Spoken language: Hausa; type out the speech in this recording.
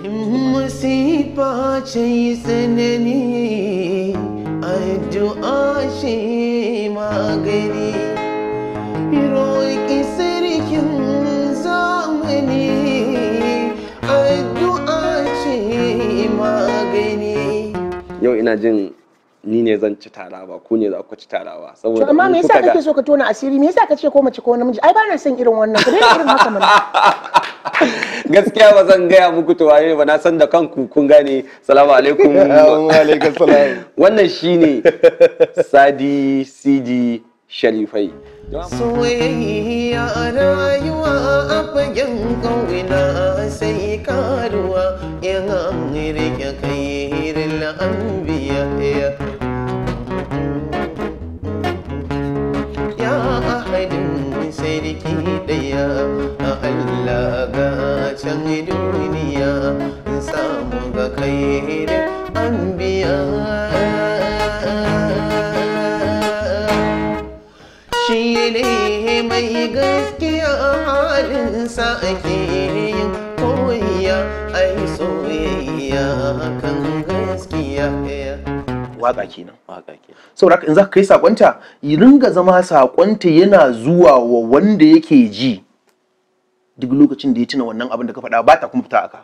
In masifa ce tsanani, addu'a shi magani. Roƙi sarkin zamani, addu'a ce magani. Yau ina jin ni ne zan ci tara ba ku ne za ku ci tara ba. Saboda Amma in me yasa kuka ga- kake so ka tona asiri? Me yasa kace ko mace ko namiji? Ai ba na son irin wannan. Ka daina irin haka mana. Gaskiya ba zan gaya muku to waye ba, na san da kanku kun gane. Salamu alaikum. Wa alaikum salam. Wannan shine Sadi CD Sharifai. Soyayya rayuwa a fagen ƙauna sai karuwa in an rike khairul anbiya. Ya ahadin sarki ɗaya, Allah ga can duniya samu ga khairul anbiya. Shi ne mai gaskiya halinsa ake yin koyiya, ai soyayya kan gaskiya. Waka kenan. Waka kenan. Saboda haka in za ka kai sakonta, ya ringa zama sakonta yana zuwa wa wanda yake ji duk lokacin da ya tuna wannan abin da ka faɗa, ba ta kuma fita aka.